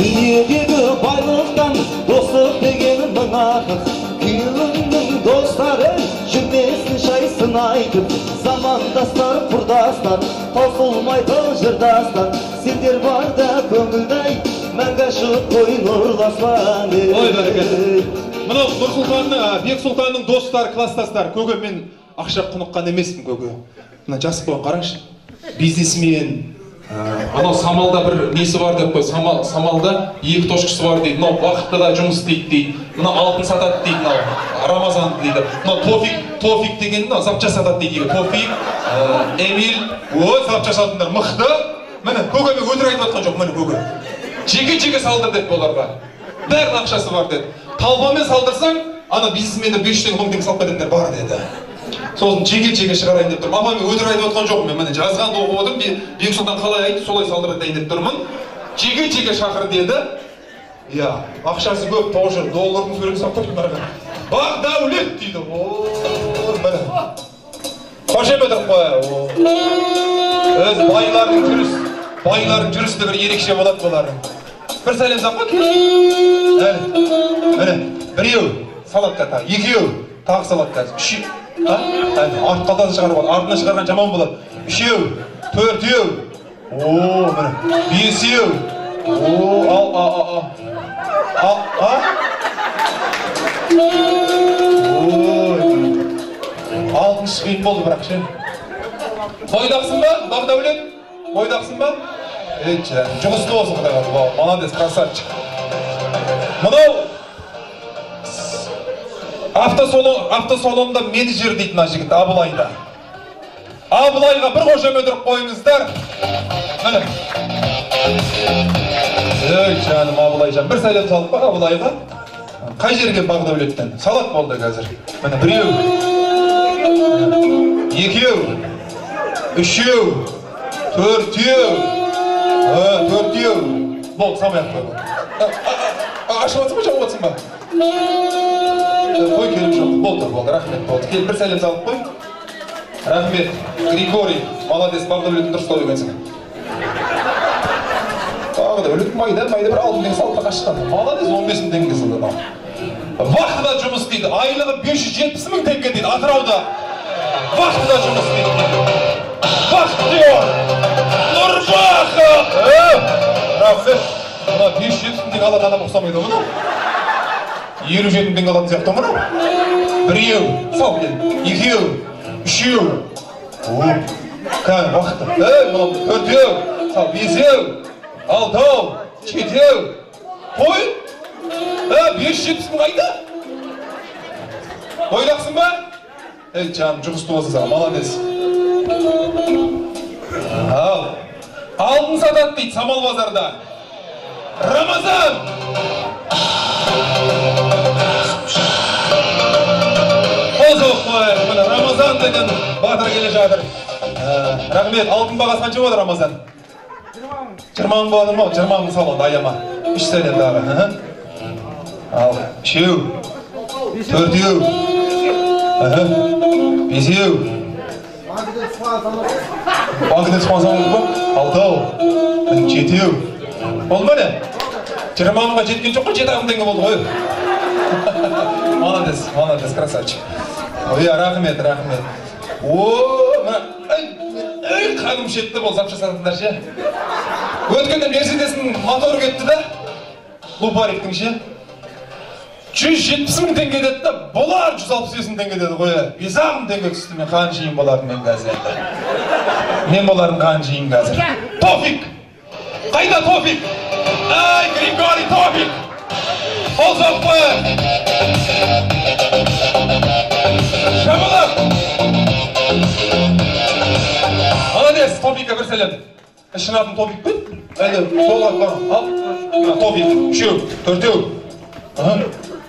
Дүниедегі байлықтан достық деген мың артық. Күйеуіңнің достары жүрмесін шайсын айтып, замандастар, құрдастар, таусылмайтын жырдастар. Сендер барда көңілді-ай, мәңгі ашық қой нұрлы аспан. Ой, бәрекелді. Мынау Нұрсұлтанның, Бексұлтанның достары, класстастары. Көке, мен ақша құныққан емеспін, көке. Мына жас қойған қараңшы. Бизнесмен, анау Самалда бір несі бар деп қой, Самалда 2 точкасы бар дейді, мынау уақытта да жұмыс істейді дейді, мынау алтын сатады дейді, мынау Рамазан дейді, мынау Тофик деген мынау запчасть сатады дейді, Тофик, Эмил, ой, запчасть сататындар мықты. Міне, көке, мен өтірік айтып жатқан жоқ, міне көке. Жеке-жеке салдыр деп оларға. Бәрінің ақшасы бар деді. Талпамен салдырсаң, ана бизнесмендер 500 теңге, 1000 теңге салып кететіндер бар деді. Сосын жеке-жеке шығарайын деп тұрмын. Апа, мен өтірік айтып отқан жоқпын, мен міне жазғанды оқып отырмын. Бексұлтан қалай айтты, солай салдырайын деп тұрмын. Жеке-жеке шақыр деді. Иә, ақшасы көп, тоже доллардың суретін салып қойыпты мына. Бақдәулет дейді. О, міне. Қошемет етіп қой. Өз байлардың жүріс, байлардың жүрісі де бір ерекше болады бұлардың. Бір сәлем салып қой, келші. Міне, біреу салат тағы, екеу тағы салат қазір. Үшеу, арт қалтадан шығарып алады, артынан шығарған жаман болады. Үшеу, төртеу, о, міне, бесеу, о, ал, а, а, а, а, а? Ой, алтыншы қиын болды бірақ ше. Бойдақсың ба, Бақдәулет? Бойдақсың ба? Ей, жаным, жұғысты болсын Құдай қаласа. Молодец, красавчик. Мынау автосалонда менеджер дейді мына жігіт, Абылайда. Абылайға бір қошемет ұрып қойыңыздар. Міне. Ей, жаным, Абылайжан, бір сәлем салып қой Абылайға. Қай жерге Бақдәулеттен? Салат болды қазір. Міне, біреу, екеу, үшеу, төртеу, төртеу. Болды, салмай ақ қой. Ашып жатсың ба, жауып жатсың ба? Қой, керек жоқ. Болды, болды, рахмет, болды. Кел, бір сәлем салып қой. Рахмет, Григорий, молодец, Бақдәулеттің дұрыстау екенсің. Бақдәулет майда, майда бір 6 теңге салып та қашқан. Молодец, 15 мың теңге салды анау. Вахтада жұмыс істейді, айлығы 570 мың теңге дейді, Атырауда. Вахтада жұмыс істейді. Вахтер Нұрбақов. Рахмет. Мына 570 мың теңге алатын адам ұқсамайды мынау. 57 мың теңге алатын сияқты мынау. Біреу, сал кел. Екеу, үшеу. О, кән вахта. Ей, мынау төртеу, сал бесеу, алтау, жетеу. Қой. 570 мың қайда? Бойдақсың ба? Ей, жаным, жұғысты болсын саған, молодец. Ал, алтын сатады дейді Самал базарда. Рамазан! Қол соғып қояйық, міне Рамазан деген батыр келе жатыр. Рахмет, алтын бағасы қанша болады, Рамазан? 20 мың болады ма? 20 мың сал онда, аяма. Үш сәлем тағы. Ал, үшеу, төртеу, бесеу. Банкіден түскен салмақ па? Алтау, жетеу. Болды ма не? 20 мыңға жеткен жоқ қой, 7 мың теңге болды ғой. Молодец, молодец, красавчик. Ой, рахмет, рахмет. О, мына, ай, қаным жетті бұл запчасть сататындар ше. Өткенде Мерседестің моторы кетті да, Лупариктің ше. 170 мың теңге деді да, бұлар 165 мың теңге деді ғой. 5 мың теңге түсті, мен қан жейін боларын мен қазір енді. Мен боларын қан жейін қазір. Тофик! Қайда Тофик? Ай, Григорий Тофик! Қол соғып қояйық! Шабалақ! Молодец, Тофикке бір сәлем. Шын атын Тофик пе? Әлде сол ат бар. Ал, Тофик, үшеу, төртеу.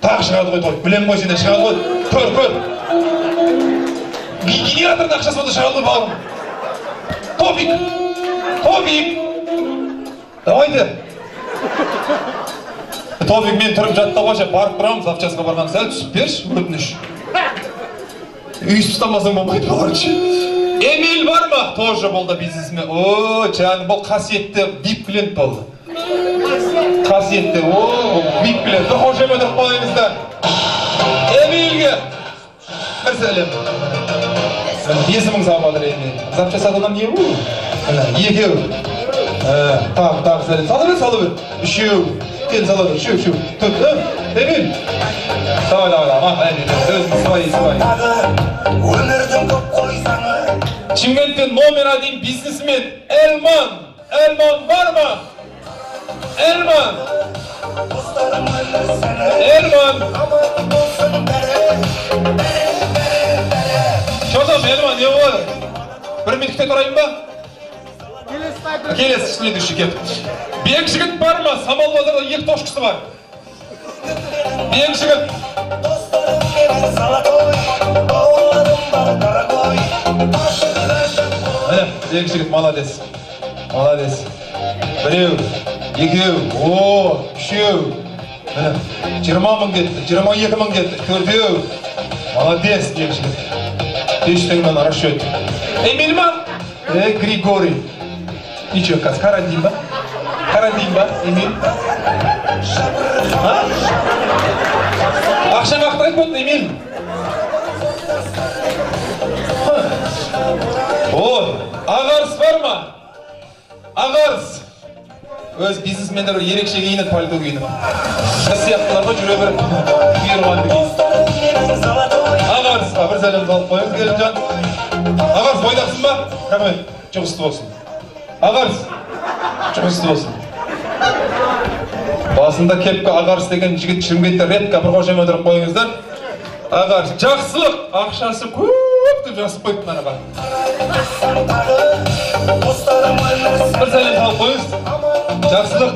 Тағы шығады ғой Тофик, білемін ғой сендер, шығады ғой. Көр, көр. Генератордың ақшасы болса шығады ғой бауырым. Тофик! Тофик! Давайте. Тофик, мен тұрып жатты ғой, барып тұрамын, запчастьқа барған сәл түсіп берші, өтініш. Үйсіп ұстамасаң болмайды балалар ше. Эмиль бар ма? Тоже болды бизнесмен. О, жаным, бұл қасиетті вип клиент болды. Қасиет Қасиеттер, о, биіктілер. Бір қошемет ұрып қойыңыздар. Эмильге бір сәлем. Есімің салып жатыр Эмиль. Запчасть адам не бұл? Міне, екеу. Тағы сәлем. Сала бер, сала бер. Үшеу. Кел, сала бер. Үшеу, үшеу. Төрт. Эмиль. Давай, давай, давай. Эмиль, өзің свои, свои. Өмірдің көп қойсаңы. Шымкентте номер 1 бизнесмен Элман. Элман бар ма? Элман. Элман. Чотам, Элман, не болады? Бір минут күте тұрайын ба? Келесі, следующий кет. Бек жігіт бар ма? Самал базарда 2 тошкысы бар. Бек жігіт. Міне, бек жігіт, молодец. Молодец. Біреу, екеу, о, үшеу. Міне, 20 мың кетті, 22 мың кетті, төртеу. Молодец, бек жігіт. 5 теңгені расчет. Эмиль ма? Григорий. Ничего, қазір карантин ба? Карантин ба, Эмиль? Ақшаң ақтырып кетті, Эмиль. О, Ағарыс бар ма? Ағарыс. Өз бизнесмендер ерекше киінеді, пальто киініп. Біз сияқтыларға жүре бір бұйырғанды киін. Ағарысқа бір сәлем салып қойыңыз, келінжан. Ағарыс, бойдақсың ба? Рахмет, жұмысты болсын. Ағарыс, жұмысты болсын. Басында кепка Ағарыс деген жігіт Шымкентте редко бір қошемет ұрып қойыңыздар. Ағарыс, жақсылық, ақшасы көп деп жазып қойыпты анаға. Бір сәлем салып қойыңыз. Жақсылық,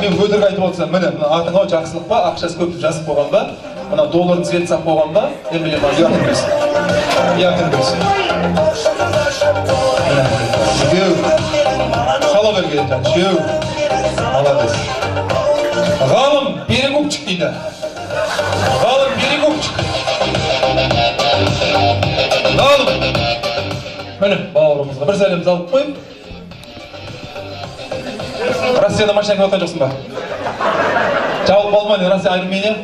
мен өтірік айтып отырсам, міне, мына атың ау жақсылық па, ақшасы көп деп жазып қойған ба? Мына долларын цвет сап қойған ба? Эмблема, ұятын білсін. Ұятын білсін. Үшеу. Сала бер келінжан, үшеу. Молодец. Ғалым перекупчик дейді. Ғалым перекупчик. Ғалым. Міне, бауырымызға бір сәлем салып қойып. Россияда машина кіріп жатқан жоқсың ба? Жабылып қалды ма не? Россия, Армения?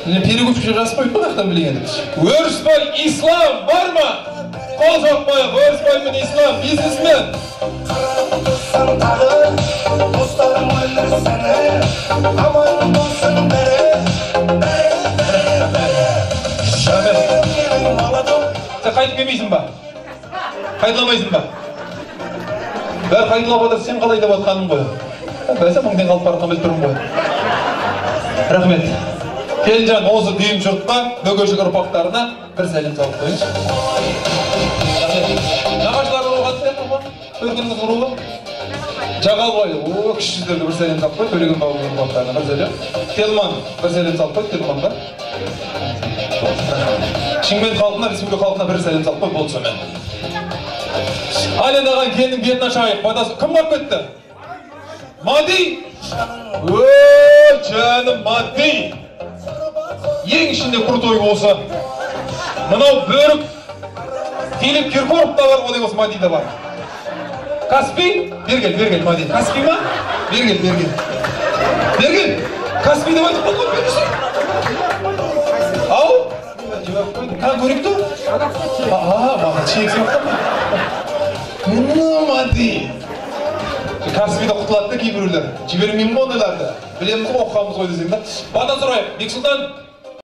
Перекупчик жазып қойып па, қаяқтан білейін енді. Өрісбай Ислам бар ма? Қол соғып қояйық. Өрісбай мен Ислам, бизнесмен. Сен қайтып келмейсің ба? Қайталамайсың ба? Бәрі қайталап жатыр, сен қалай деп жатқаның ғой. Бәсе мың теңге алып баратқан біліп тұрмын ғой. Рахмет. Келінжан, осы дүйім жұртқа, бөгешік ұрпақтарына бір сәлем салып қойыңызшы. Нағашылар руы қандай еді? Төркініңіз руы? Жағалбай, о, кіші жүздерге бір сәлем салып қой, Төлеген бабамыздың ұрпақтарына бір сәлем. Телман, бір сәлем салып қой, Телманға. Шымкент халқына, республика халқына бір сәлем салып қой, болды сонымен. Ал енді ағайын, келіннің бетін ашайық. Батасы кім қалып кетті? Мади? Ой, жаным, Мади. Ең ішінде крутой болса. Мынау бөрік Филипп Киркоров та бар, одай болса Мади да бар. Каспий? Бергел, бергел, Мади. Каспий ма? Бергел, бергел. Бергел. Каспий деп айтып қалды ғой, бергелсің. Ау? Қан көрейік те? Маған чек сияқты. Ну, Мади. Каспийде құтылады да кейбіреулер. Жібермеймін ғой ондайларды. Білеміз ғой, оқығанбыз ғой десең да. Бата сұрайық. Бексұлтан,